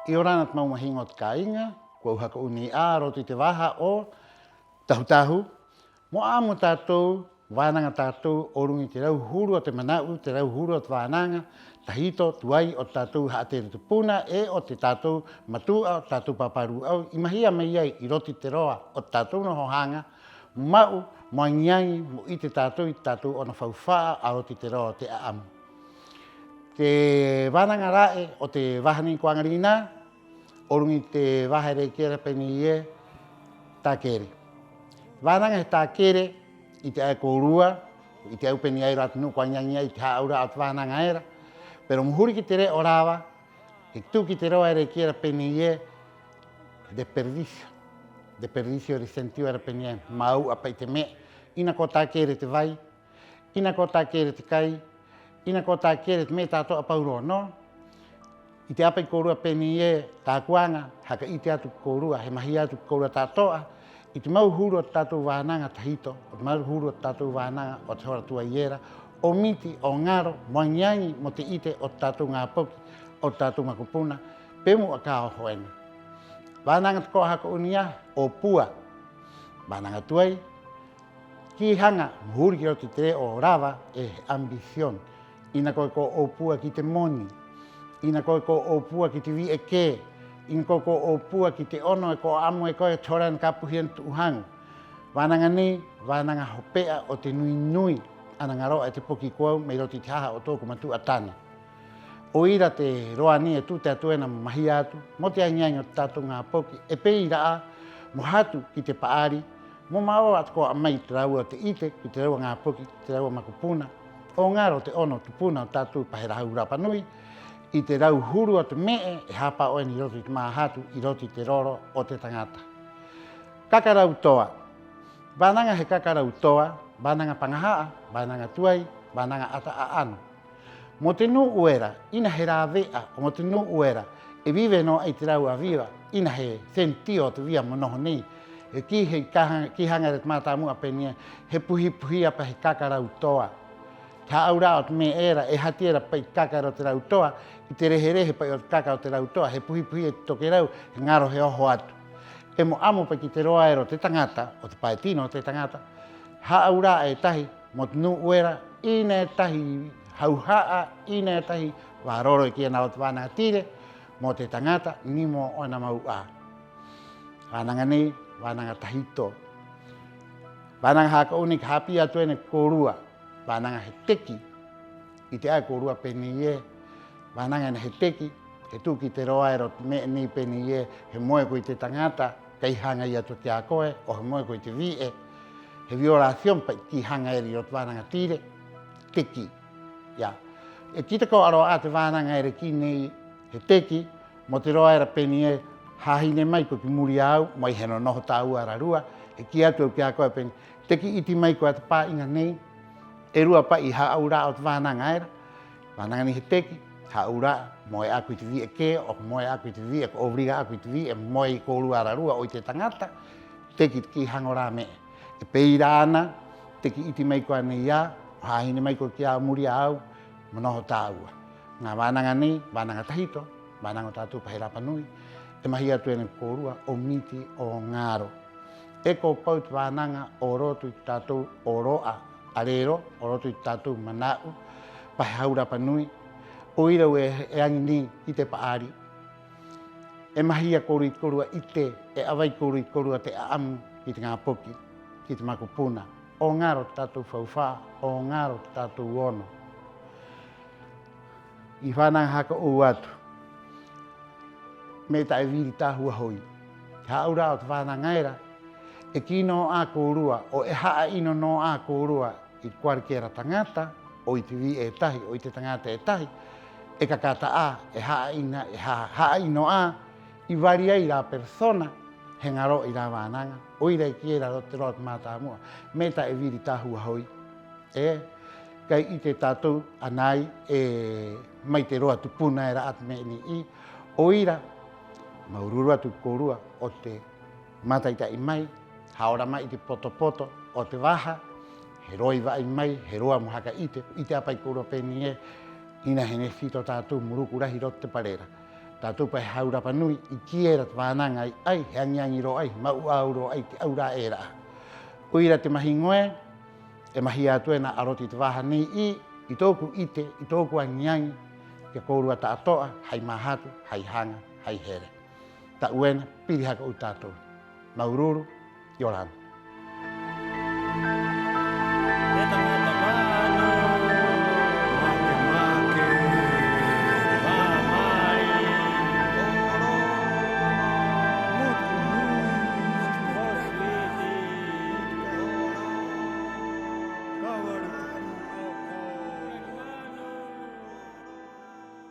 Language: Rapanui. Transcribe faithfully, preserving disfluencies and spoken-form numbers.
'Iorana te mau mahiŋo o te kāiŋa, ko au haka 'ou nei 'ā a roto i te vaha o Tahu-tahu, mo 'a'amu o tātou, vānaŋa tātou o ruŋa i te rauhuru o te mana'u, te rauhuru o te vānaŋa tahito, tuai o te tātou ha'atere tupuna 'e o te tātou matu'a, o te tātou pāpārū'au i mahia mai ai 'i roto i te roa o te tātou noho haŋa, mo ma'u, mo aŋi-aŋi, mo 'ite tātou i te tātou 'ono faufa'a a roto i te roa o te 'a'amu. Te vānaŋa ra'e o te vaha nei ko 'aŋa rinā, o ruŋa i te vaha era e kī era pē nei ē: Tākere. Vānaŋa he tākere, 'ite 'ā e kōrua, 'ite au pē nei ē: ai rō 'ā te nu'u ko aŋi-aŋi ai i te hā'aura'a o te vānaŋa era. Pero mo huri ki te re'o rava, he tu'u ki te roa era e kī era pē nei ē: desperdicio. Desperdicio era e sentido era pē nei ē: māu'a pa'i te me'e. 'Ina ko tākere te vai, 'ina ko tākere te kai, 'ina ko tākere te me'e ta'ato'a paurō nō. 'Ite 'ā pa'i kōrua pē nei ē: tā'aku aŋa, haka 'ite atu ki a kōrua, he mahia atu ki a kōrua ta'ato'a i te mau huru o te tātou vānaŋa tahito, o te mau huru o te tātou vānaŋa o te hora tuai era, 'o miti, 'o ŋaro, mo aŋi-aŋi mo te 'ite o te tātou ŋā poki, o te tātou makupuna pe mu'a ka oho ena. Vānaŋa tako'a haka 'ou nei 'ā: 'ōpua. Vānaŋa tuai, kī haŋa mo huri ki roto i te re'o rava, e he ambición. 'Ina koe ko 'ōpua ki te moni, 'ina koe ko 'ōpua ki te vi'e kē, 'ina koe ko 'ōpua ki te 'ono e ko 'a'amu e koe, te hora ena ka puhi ena te tu'u haŋu. Vānaŋa nei, vānaŋa hope'a o te nui-nui ana ŋaro'a e te poki ko au mai roto i te haha o tō'oku matu'a tane. 'O ira te roa nei e tute atu ena mo mahia atu mo te aŋi-aŋi o te tātou ŋā poki, 'e pē ira 'ā mo hatu ki te pa'ari, mo ma'oa tako'a mai i te rāua o te 'ite ki te rāua ŋā poki, ki te rāua makupuna, 'o ŋaro te 'ono tupuna o te tātou pa he rau Rapa Nui i te rauhuru o te me'e e hāpa'o ena 'i roto i te māhatu, 'i roto i te roro o te taŋata. Kaka rau toa. Vānaŋa he kaka rau toa, vānaŋa paŋaha'a, vānaŋa tuai, vānaŋa 'ata 'a'ano. Mo te nu'u era, 'ina he rāve'a, 'o mo te nu'u era e vive nō 'ā i te rāua vida, 'ina he sentido o te vida mo noho nei. He kī, he kī haŋa era te mātāmu'a pē nei ē: he puhi-puhi 'ā pa he kaka rau toa. Te hā'aura'a o te me'e era, e hati era pa'i te kaka era o te rau toa i te rehe-rehe pa'i o te kaka o te rau toa, he puhi-puhi e te tokerau, he ŋaro, he oho atu. 'E mo 'amo pa'i ki te roa era o te taŋata, o te pae tino o te taŋata, hā'aura'a e tahi mo te nu'u era, 'ina e tahi hauha'a, 'ina e tahi valor, e kī ena o te vānaŋa Tire, mo te taŋata ni mo ō'ona mau 'ā. Vānaŋa nei, vānaŋa tahito. Vānaŋa haka 'ou nei ka hāpī atu ena ki a kōrua. Vānaŋa he teki. 'Ite 'ā e kōrua pē nei ē: vānaŋa ena he teki, he tu'u ki te roa era o te me'e nei pē nei ē: he moe koe i te taŋata, kai haŋa ia atu ki a koe, 'o he moe koe i te vi'e. He violación pa'i te kī haŋa era o te vānaŋa Tire, teki. Ia. E kī tako'a rō 'ā te vānaŋa era e kī nei he teki, mo te roa era pē nei ē: hāhine mai koe ki muri i a au, mo ai he no-noho tāua ararua. He kī atu au ki a koe pē nei: teki, 'iti mai koe a te pā'iŋa nei. E rua pa'i hā'aura'a o te vānaŋa era. Vānaŋa nei he teki, hā'aura'a, moe 'ā'aku i te vi'e kē, 'o ka moe 'ā'aku i te vi'e, ka obliga 'ā'aku i te vi'e mo moe i a kōrua ararua 'o i te taŋata. Teki te kī haŋa o rā me'e. 'E pē ira 'ana, teki, 'iti mai koe a nei i a au, mo hāhine mai koe ki a muri i a au, mo noho tāua. Ŋā vānaŋa nei, vānaŋa tahito, vānaŋa o tātou pa he Rapa Nui, e mahia atu ena ki a kōrua 'o miti, 'o ŋaro. E ko pau te vānaŋa o roto i te tātou 'ōro'a 'arero, o roto i te tātou mana'u pa he hau Rapa Nui, 'o ira au e, e aŋi nei ki te pa'ari. E mahia kōrua i te kōrua 'ite, e 'avai kōrua i te kōrua te 'a'amu ki te ŋā poki, ki te makupuna. 'O ŋaro te tātou faufa'a, 'o ŋaro te tātou 'ono. I vānaŋa haka 'ou atu, me'e ta'e viri tāhua hoi. Te hā'aura'a o te vānaŋa era, e kī nō 'ā kōrua, 'o e ha'a'ino nō 'ā kōrua i te cualquiera taŋata, 'o i te vi'e e tahi, 'o i te taŋata e tahi, e kakata 'ā, e ha'a'ina, e ha-, ha'a'ino 'ā i vari ai rā persona, he ŋaro'a i rā vānaŋa, 'o ira e kī era o te roa o te mātāmu'a, me'e ta'e viri tāhua hoi. 'E kai 'ite tātou 'ana ai, e, mai te roa tupuna era 'ā te me'e nei 'ī. 'O ira, māuru-uru atu ki a kōrua 'o te māta'i-ta'i mai, ha'aoro'a mai i te poto-poto o te vaha, he roa i va'ai mai, he roa mo haka 'ite, 'ite 'ā pa'i kōrua pē nei ē: 'ina he necesita o tātou mo ruku rahi 'i roto i te parera. Tātou pa he hau rapa nui i kī era te vānaŋa ī-ai, he aŋi-aŋi rō 'ai, ma'u 'ā au rō 'ai te 'aura'a era 'ā. 'O ira te mahiŋo ē, e mahia atu ena a roto i te vaha nei 'ī, i tō'oku 'ite, i tō'oku aŋi-aŋi ki a kōrua ta'ato'a, hai māhatu, hai haŋa, hai here. Ta'u ena, piri haka 'ou tātou. Māuru-uru, Iorana.